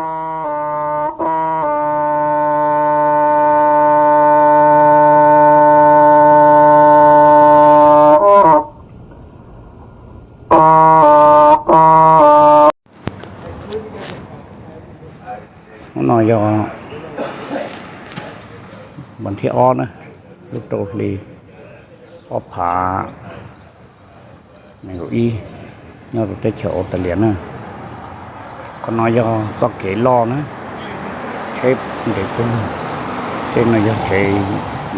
Hnub no yog vas thib ob na, lub rau hli ob phav nees nkaum ib, nyob rau teb chaws Australia na. Qhov no yog txoj kev loj na, tsheb nres pug. Tej no yog tsev,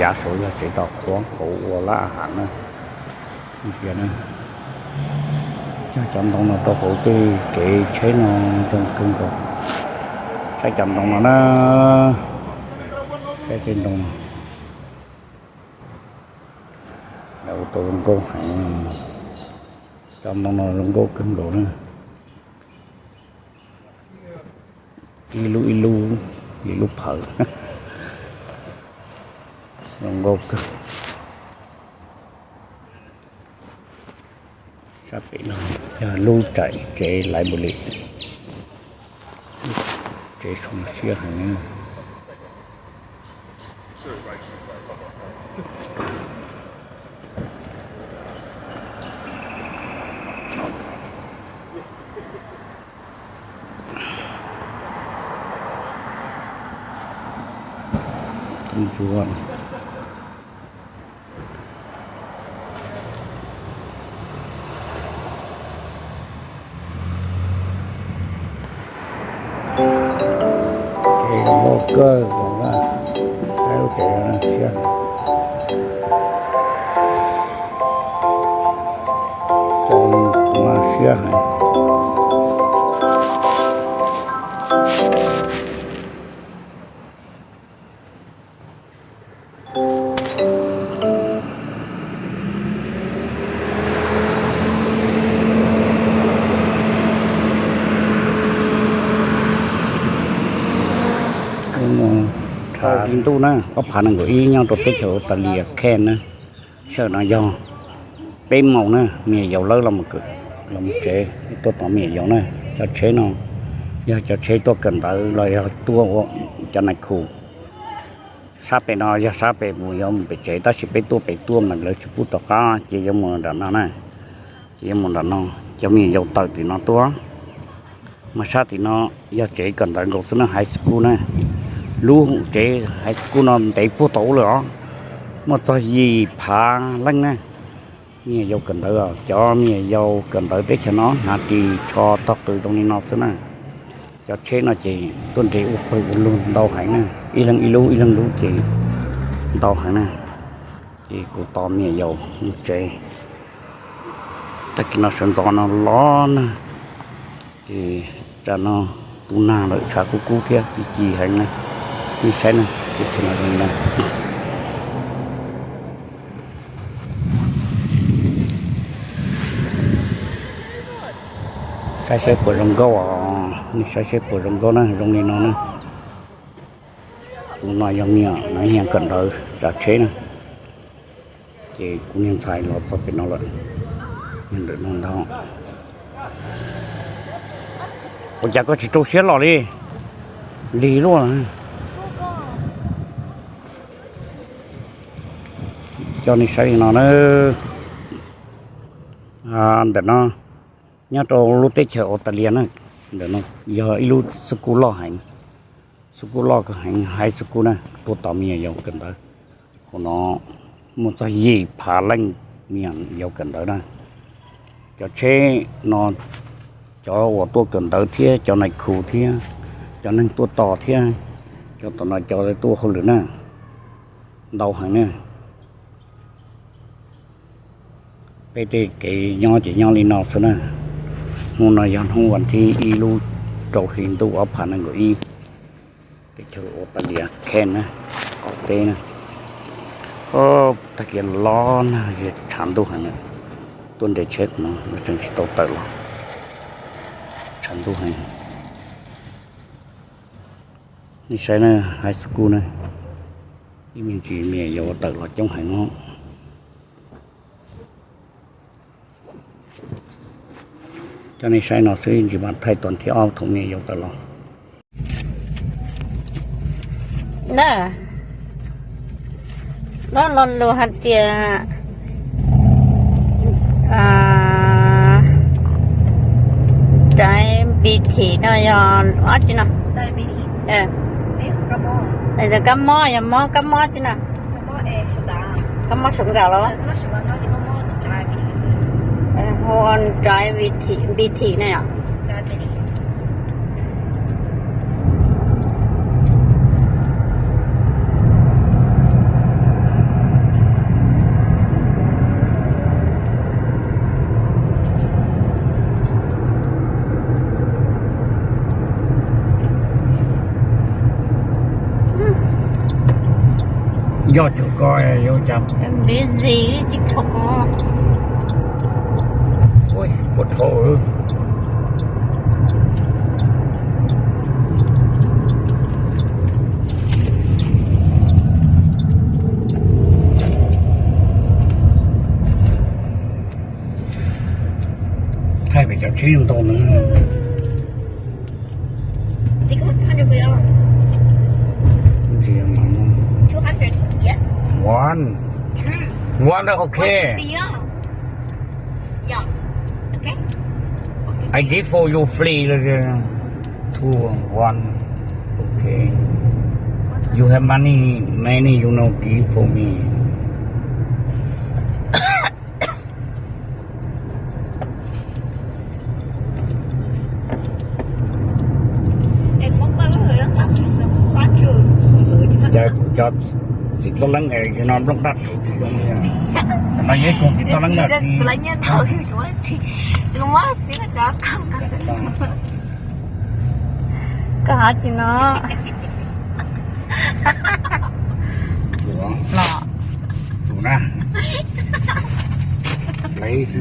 yav saud yog tsev tos qhuav qhauv ua lab a has na. Cog cov ntoo no rau hauv tej kev tsheb no zoo kawg nkaus. Saib cov ntoo no na, saib tej ntoo no. Lawv ua tau zoo nkauj heev, cov ntoo no zoo nkauj kawg nkaus na. Ib lub ib lub, ib lub phawv zoo nkauj kawg. Sab pem no yog lub tsev library, tsev zoo siab heev. Ces zoo nkauj kawg nkaus na, saib lub tsev no siab, cov mas siab heev. Mus rhav hli ntuj na, ob phav nees nkaum ib nyob rau teb chaws Australia Cairns na. Sij hawm no yog peb moos na, me nyuam yaus lawv los mus tsev, tuaj tos me nyuam yaus na. Cov tsheb no yog cov tsheb tuaj kawm ntawv los yog tuaj ua cov nais khu. Sab pem no yog sab pem mus yuav mus pem tsev, tab sis peb tuaj pem tuaj mas lawv tsis pub rov qab, ces yuav mus nram no na, ces yuav mus nram no. Cov me nyuam yaus tawm tim no tuaj. Mas sab tim no yog tsev kawm ntawv nkaus xwb na, high school na. Lub tsev high school no ntev puag thaum ub lawm os, muaj txog yim phav leej na. Me nyuam yaus kawm ntawv, cov me nyuam yaus kawm ntawv teb chaws no hnav ris tsho tog qws zoo li no xwb na. Cov tsheb no ces tuaj nres ua pawg ua lug ntau heev na, ib leeg ib lub ib leeg lub ces ntau heev na. Ces kuv tos me nyuam yaus mus tsev, tag kis no sawv ntxov no los na. Ces tsam no tu nag lawm, tshav kub kub thiab ci ci heev na. Nej saib na, ces tsheb no zoo li no. Saib seb puas zoo nkauj os, nej saib seb puas zoo nkauj na, zoo li no na. Tus no yog me nyuam no, yog kawm ntawv tsav tsheb na. Ces kuv niag ntxhais los txog pem no lawm, ntawm no ntag. Ua cas koj tsis rau siab los li? Lig luaj. Coj nej saib li no na. Ntawm no nyob rau lub teb chaws Australia na, ntawm no yog ib lub xab kus loj heev, xab kus loj kawg heev, high school na, tuaj tos me nyuam yaus kawm ntawv. Hauv no muaj txog yim phav leej me nyuam yaus kawm ntawv na. Cov tsheb no, cov uas tuaj kawm ntawv thiab cov nais khu thiab cov neeg tuaj tos thiab, cov tom no cov tuaj hauj lwm na, ntau heev na. Peb tej kev nyob ces nyob li no xwb na. Hnub no yog hnub vas thib ib lub rau hli ntuj ob phav nees nkaum ib, teb chaws Australia Cairns na, qaum teb na. Tag kis los nag, tshav ntuj heev na. Tuaj nres tsheb qhov no tseem tsis tau tawm los, tshav ntuj heev. Nej saib na, high school na, ib me ntsis me nyuam yaus tawm los coob heev no. Coj nej saib no xwb, ntsis mam thaij tos thib ob thaum me nyuam yaus tawm los. Na, no lo lus hais tias dais npi thim no yog ob tsi no? Kab mob, yog mob kab mob tsi na? Kab mob sugar los? Hu ua dais npi thim na yom? Yog cuag ko yuav cas? Busy tsis khoom. Ua dhau. Thaij pem cov tsheb ntau no. One. One okay. I give for you free. Two, one. Okay. You have money, many, you know, give for me. Ces kuv cov txiv tuab leeb es no nplooj daj tsis zoo li. No yog ib tug txiv tuab leeb dab tsi? Koj hais tsis no. Los, tsum na. Lawv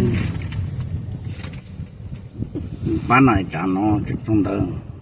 pab no tsav no tseem thooj ntawd.